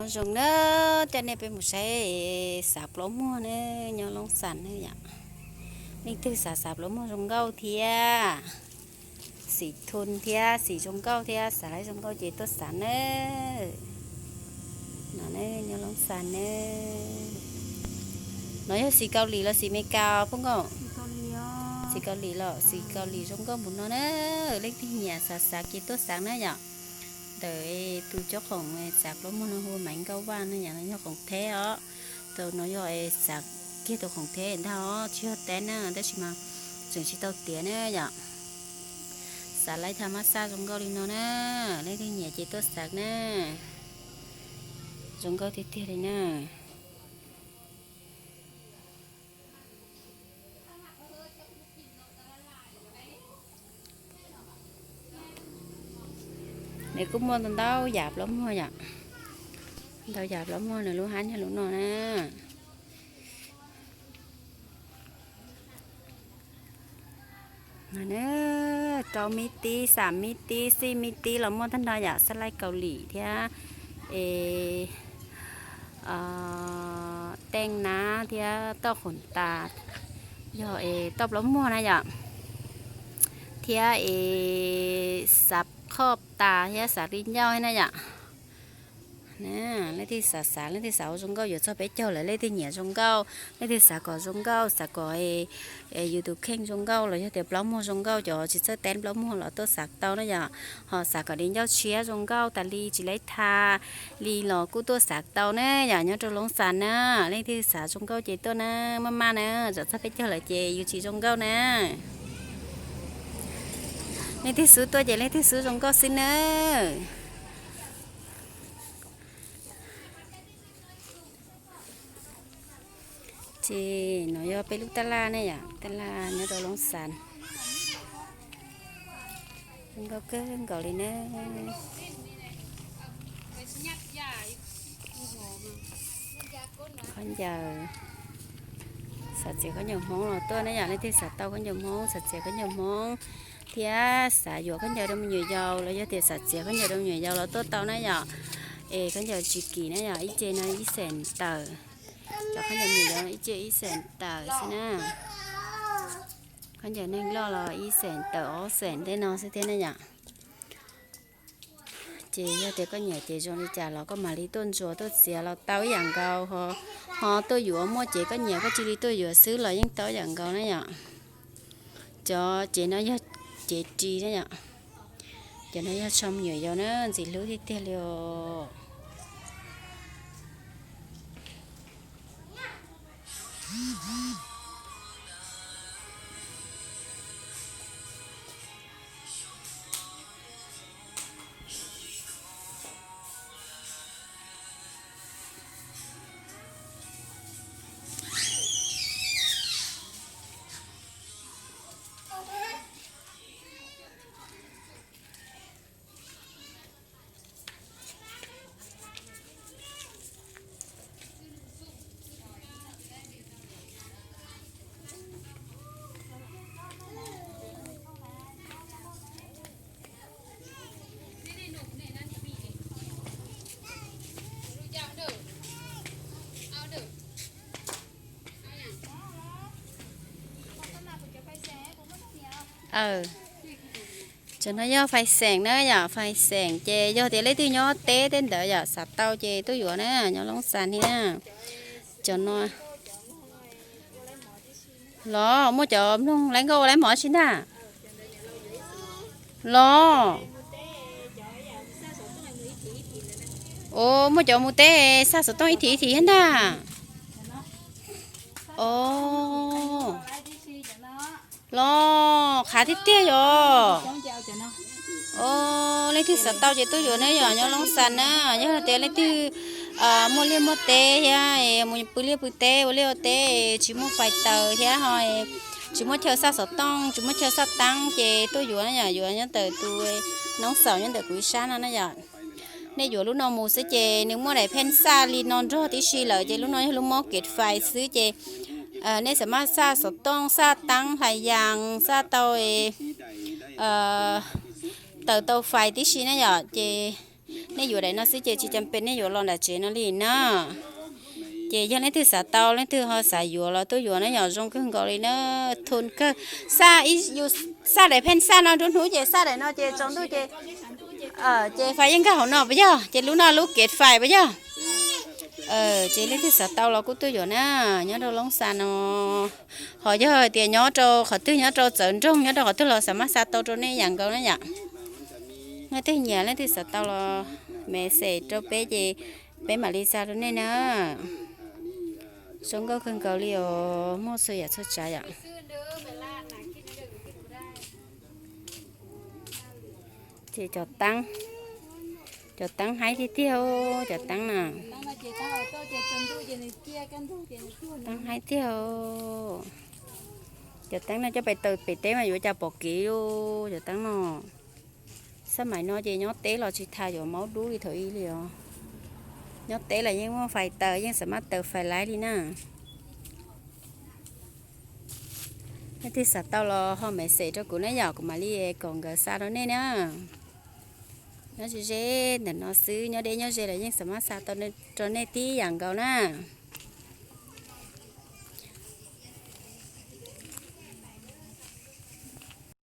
Zoo na, coj nej peb mus saib xav plaub muag na, nyob Loob Xas na yom. Leej twg xav xav plaub muag zoo nkauj thiab xim thun thiab xim zoo nkauj thiab xav laib zoo nkauj ces tuaj xav na. No nyob Loob Xas na. No yog xim Kaus Lim los xim Amelikas phooj ywg? Xim Kaus Lim los xim Kaus Lim zoo nkauj mus no na. Leej twg nyiam xav xav ces tuaj xav na yom. Ntawm tus cob qoom xav plaub muag no hu Maiv Nkauj Vaj na yom, no yog khoom theb os. Tus no yog xav kiag tus khoom theb ntag os, tsis yog teb na, tab sis mas tseem tsis tau tiav na yom. Xav laib tham mab xaj zoo nkauj li no na, leej twg nyiam ces tuaj xav na. Zoo nkauj tiag tiag li na. Nws kuj muaj ntau yam plaub muag yom, ntau yam plaub muag nws lub hab yog lub no na. Rau mib tib, xam mib tib, xij mib tib los muaj tag nrho yom, xab laij Kaus Lim thiab es teej nab thiab tauj khoom tas, yog es tauj plaub muag na yom, thiab es xav qhoj tas thiab xav li ncauj na yom. Leej twg xav xav, leej twg xav ua zoo nkauj yuav txog peb caug lawm, leej twg nyiam zoo nkauj, leej twg xav kom zoo nkauj, xav kom yus tus kheej zoo nkauj los yog tias plaub muag zoo nkauj, cov tsis txawj teeb plaub muag los tuaj xav tau na yom. Ho xav kom li ncauj tshiab zoo nkauj tas li tsis laib tha li los kuj tuaj xav tau na yom, nyob rau Loob Xas na. Leej twg xav zoo nkauj ces tuaj na, maj maj na, txog peb caug lawm ces yus tsis zoo nkauj na. Leej twg xub tuaj ces leej twg xub zoo nkauj xwb na. Ces no yog peb lub taj laj ne yom, taj laj nyob rau Loob Xas. Zoo nkauj kawg nkaus li ne. Khaub ncaws, xav txiav khaub ncaws Hmoob los tuaj ne yom, leej twg xav tau khaub ncaws Hmoob, xav txiav khaub ncaws Hmoob, thiab xav yuav khaub ncaws rau me nyuam yaus los yog tias xav txiav khaub ncaws rau me nyuam yaus los tuaj tau na yom. Es khaub ncaws tsis kim na yom, ib ce no ib xees tawm, cov khaub ncaws me nyuam yaus ib ce ib xees tawm xwb na. Khaub ncaws neeg loj los ib xees tawm ob xees tej no xwb thiab na yom. Ces yog tias koj nyiam ces zoo li cas los koj mam li tuaj ntsuas tuaj txiav los tau ib yam nkaus, ho tuaj yuav muaj ces koj nyiam koj cia li tuaj yuav xwb los yeej tau ib yam nkaus na yom. Cov cev no yog cev ris na yom. Cov no yog tsho me nyuam yaus na, ntxim hlub tiag tiag li os. Cov no yog fais xeem na yom, fais xeem ces yog tias leej twg nyob teb tej ntawd yom xav tau ces tuaj yuav na, nyob Loob Xas thiab. Cov no los muaj cov mloog laib nkauj ua laib mov tsis ntag los. Os, muaj cov mus teb xaj xov tooj ib thim ib thim thiab ntag. Os, los qhav tiag tiag yom. Os, leej twg xav tau ces tuaj yuav ne yom, nyob Loob Xas na. Yog tias leej twg muaj liaj muaj teb thiab mus pw liaj pw teb ua liaj ua teb tsis muaj fais taws thiab ho tsis muaj chaw xaj xov tooj tsis muaj chaw xaj teeb ces tuaj yuav na yom, yuav nyob ntawm tus noob xaus nyob ntawm kuv ib sab no na yom. Nej yuav lub no mus xwb ces nws muaj daim pheej xaj li no nrog tib si lawm ces lub no yog lub mob kev fais xwb ces nej xav maj xaj xov tooj xaj teeb hlais yas xaj tau taws tau fais tib si na yom ces Nej yuav daim no xwb ces tsis cam pes nej yuav los nram tsev no li na. Ces yog leej twg xav tau, leej twg ho xav yuav los tuaj yuav na yom, zoo kawg nkaus li na. Thun kawg, xa, xa daim pheej xa no nruab hnub ces xa daim no ces tsaus ntuj ces, ces fais yeej nkag hauv no puas yog, ces lub no lub kev fais puas yog. Ces leej twg xav tau los kuj tuaj yuav na, nyob rau Loob Xa no. Ho yog hais tias nyob rau qhov twg, nyob rau txawv nroog, nyob rau qhov twg los xav maj xa tau rau nej yam nkaus na yom. Leej twg nyiam leej twg xav tau los message rau peb ces peb mam li xa rau nej na. Zoo nkauj kawg nkaus li os, muaj txhua yam txhua tsav yom. Ces cov teeb, cov teeb haib tiag tiag, cov teeb na. Teeb haib tiag. Cov teeb no coj pem taws pem teb mas yuav cas pom kev li cov teeb no. Xab maim no ces nyob teb los tsis tas yuav maub dub li thaum ub li os. Nyob teb los yeej muaj fais taws, yeej xav maj taws fais laib li na. Leej twg xav tau los ho message rau kuv na yom, kuv mam li kom nkawd xa rau nej na. Nyob ze ze ntawm no xwb, nyob deb nyob ze los yeej xav maj xa tau rau nej tib yam nkaus na.